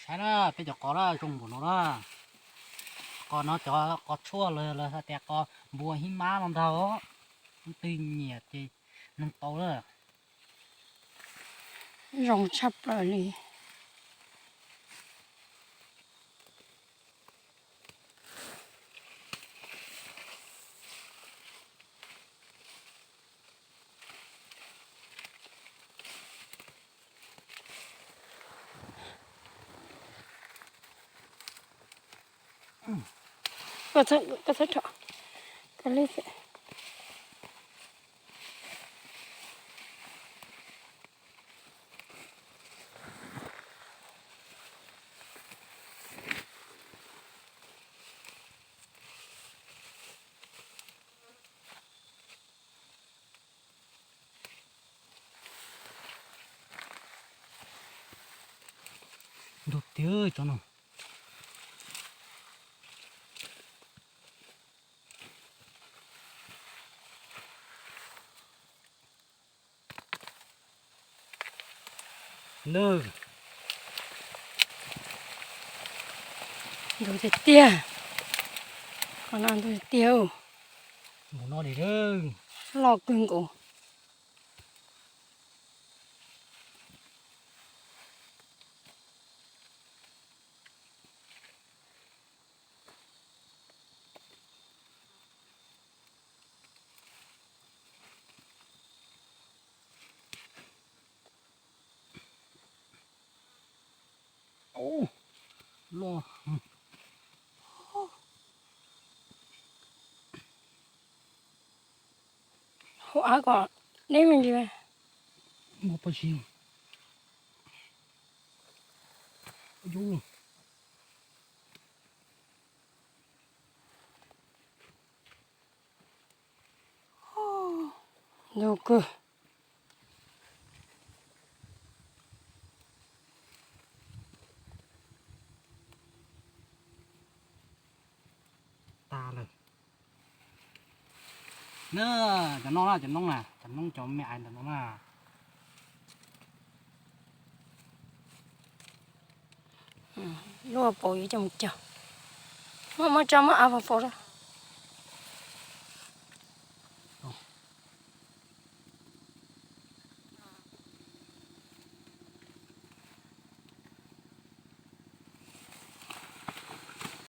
Saib na, peb cov qos na zoo npaum no na. Qos no cov qos tshuaj los lawv hais tias qos npua hib mab no ntag. Leej twg nyiam ces nug tau na. Zoo tshaj plaws li. Koj txhob, koj txhob rho, koj leb xwb. Ntug tiag cov no. Ntug tiag tiag. Qhov no ntug tiag tiag. Mus no li, loj kawg nkaus. Loj. Hauv av kom deb me ntsis. Muaj pob zeb. Ntug kawg. Tas lawm. Na, cov no na, cov noob na, cov noob cov me ais ntawm no na. Luaj paus yuav coj mus cog. Muab, muab tso, muab av faus faus.